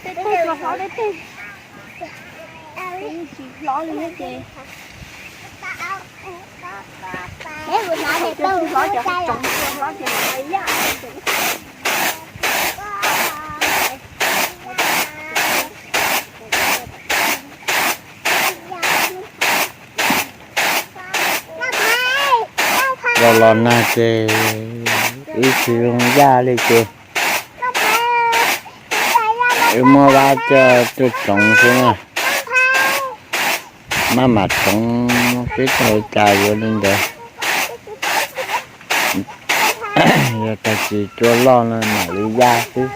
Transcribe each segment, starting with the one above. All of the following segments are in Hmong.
Tej tsuas hlob deb tej, tsis hlob li ces, tsuas hlob ces tsoov, tsuas hlob ces mus ua yaj. Los los nag ces ib tsis zoo yaj li ces wb muab vab coj tuaj tsoov xwb na. Maj mam tsoov seb tau cas yuav li ntawd. Yog tag kis cua loj no mam li yaj xwb.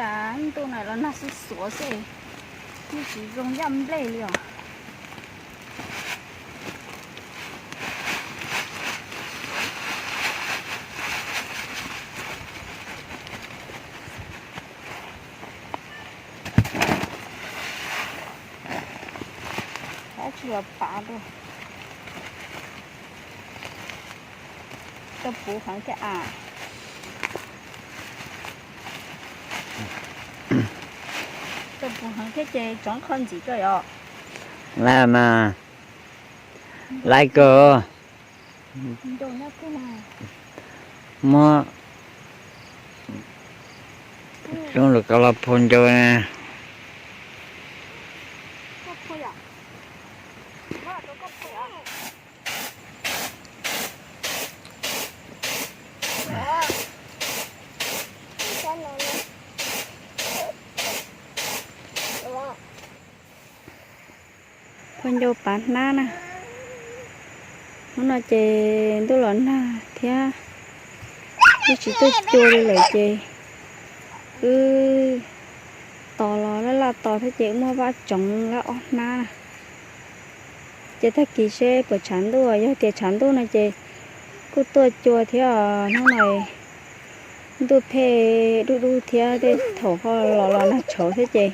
Cas ntuj na los nag xuav xuav xwb, yeej tsis zoo yaj nplej li os. Ab tsi los pav dua. Coj puv heev thiab a. Coj puv heev thiab ces tsoov qhov ntxiv koj yom. Laiv mas, laiv kawg. Muab tsooj lus koj los phua ncau na. Phua ncau pav hnab na. Hnub no ces ntuj los nag thiab, wb tsis tuaj cua li lawm ces wb tos los laj laj tos thiab ces wb muab vab tsoov lawm ob hnab na. Ces tag kis seb puas tshav ntuj, yog tias tshav ntuj no ces kuj tuaj cua thiab os. Hnub no ntuj phem dub dub thiab tej thaum ho los los nag tshauv thiab ces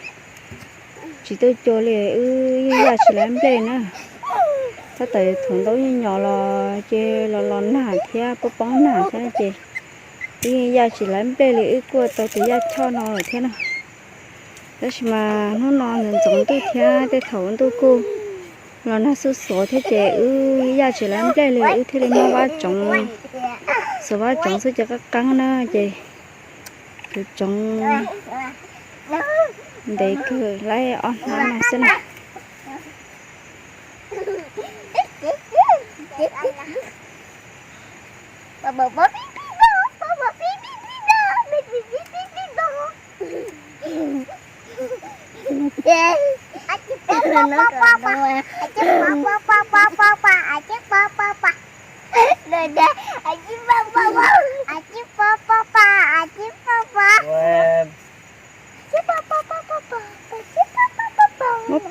tsis tuaj cua li, wb yeej yaj tsis laib nplej na. Tab tom thaum ntaub nyuag nyos los ces los los nag thiab poob poob nag thiab ces wb yeej yaj tsis laib nplej li, wb kuj tau tus yaj choj no lawm thiab na. Tab sis mas hnub no ntxoov ntxoov ntuj thiab tej thaum ntuj kuj los nag xuav xuav thiab ces wb yaj tsis laib nplej li, wb thiaj li muab vab tsoov, xuas vab tsoov xwb ces qab qeeb na ces kuv tsoov ntev kawg laib ob hnab no xwb na.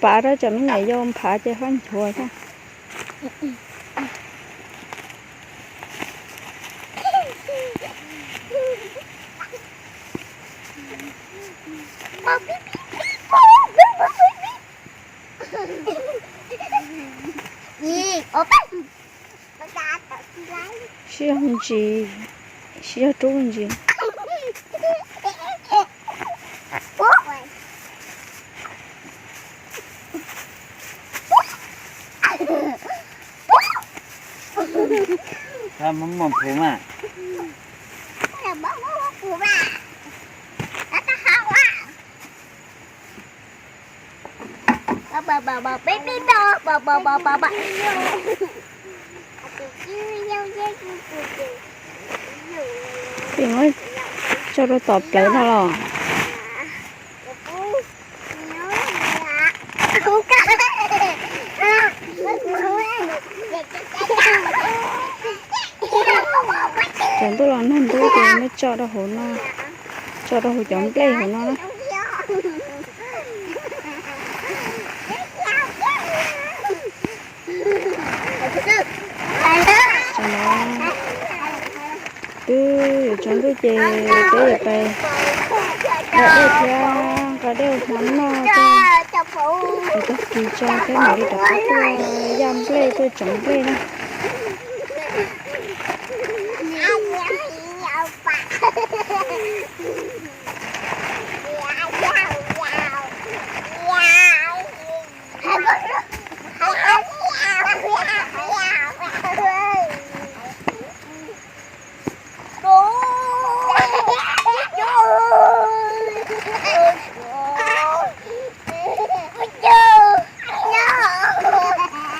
Pav rau cov me nyuam yaus nphav ces ho nchuav thiab. Sib yog ntsis, sib yog rub ntsis. Muab muab puv mas. Peb muab tso rau tom plawv no los. Cov ntuj los nag ntub ces muab tso rau hauv no, tso rau hauv cov nplej hauv no na. Twb yuav tsaus ntuj ces peb yuav pais nqa dej thiab nqa dej ua hmo noj thiab. Yuav tag kis tso thiab mam li rov qab tuaj yaj nplej tuaj tsoov nplej na.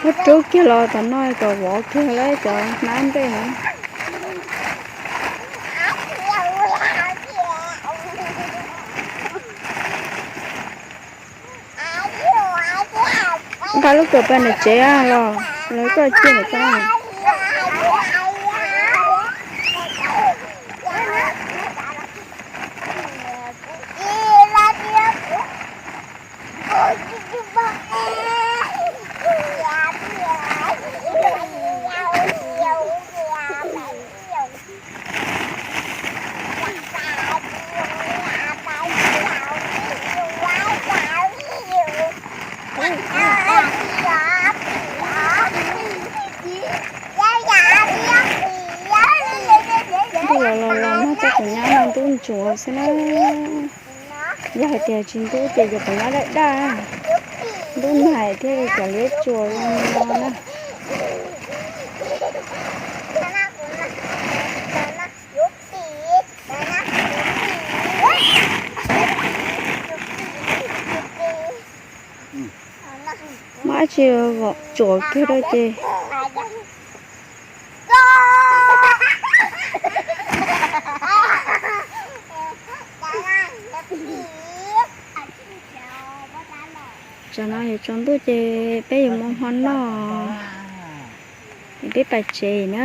Muab rub kiag los tom no kom vov kiag lawm cov hnab nplej na. Nqa lub kawm pais nram tsev los lawv koj ciaj ntawm koj. Ntuj los los los nag, cov quav nyab no ntub ntsuav xwb na. Yog hais tias tsis ntub ces cov quav nyab daj daj. Ntub nag thiaj li cov liab tsuas zoo no na. Muab dab tsi vom tsuam kiag rau ces. Tsam no yuav tsaus ntuj ces peb yuav mus hmo noj, peb pais tsev na.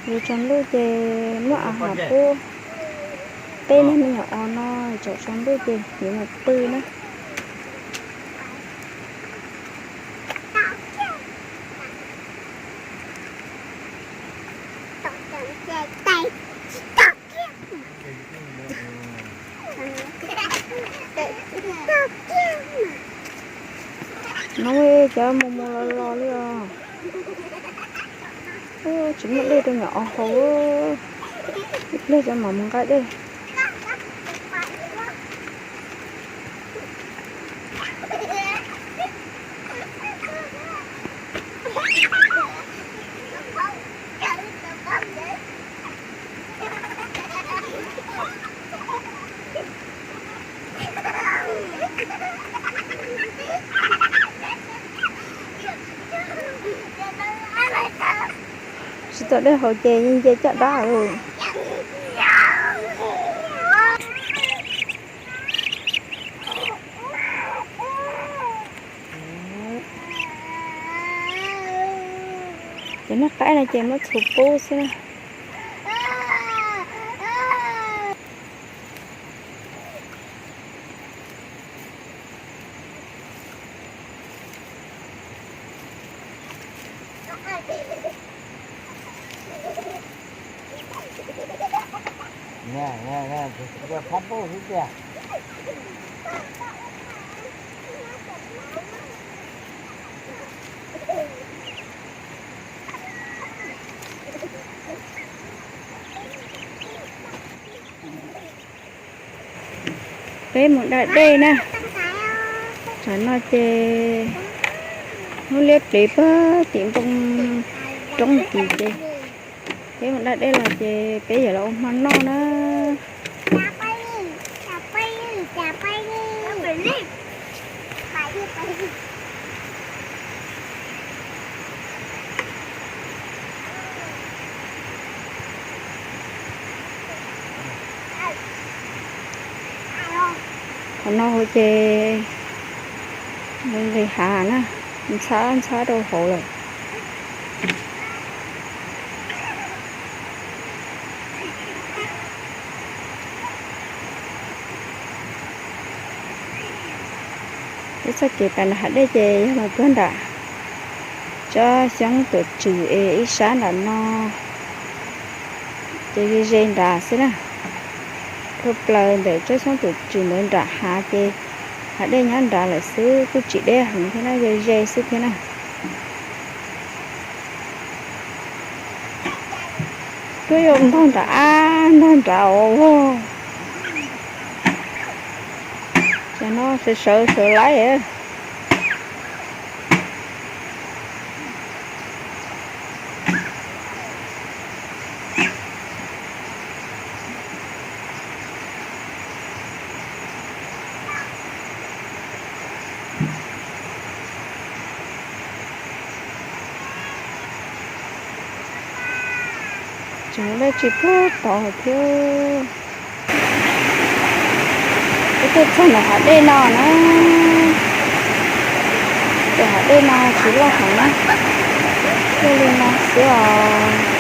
Yuav tsaus ntuj ces muab a has pub peb niag me nyuam os no, tsaus tsaus ntuj ces yuav mus pw na. No cov mus mus los los li os. Tsis muaj dej rau nyuam os haus, ib pliag cov mam mus nqa dej. Tso dej haus ces yeej nce caj dab lawm. Ces noj qaib no ces muab txhuv pub xwb na. Peb mus da dej na. Tsam no ces hnub liab pliv puag tim npoo roob tid ces peb mus da dej los ces peb yuav los ua hmo noj na. Qhov no ces nqis hav na, ntxhab ntxhab rau hauv lawm. Peb txoj kev pem nram hav dej ces yog los puag nram tsob xyoob tuam tswm es ib sab nram no ces ze ze nrad xwb na. Dhau plaws ntawm tsob xyoob tuam tswm ntawd nram hav ces hav dej nyob nrad lawm xwb, kuj tsis deb heev thiab na, ze ze xwb thiab na. Twb yuav ntog nrad ab ntog nrad os. Ces no sawv sawv sawv laib. Tseem muaj dab tsi puag tod thiab. Peb tuaj txog ntawm hav dej no na. Tus hav dej no tsis loj heev na, loj li no xwb os.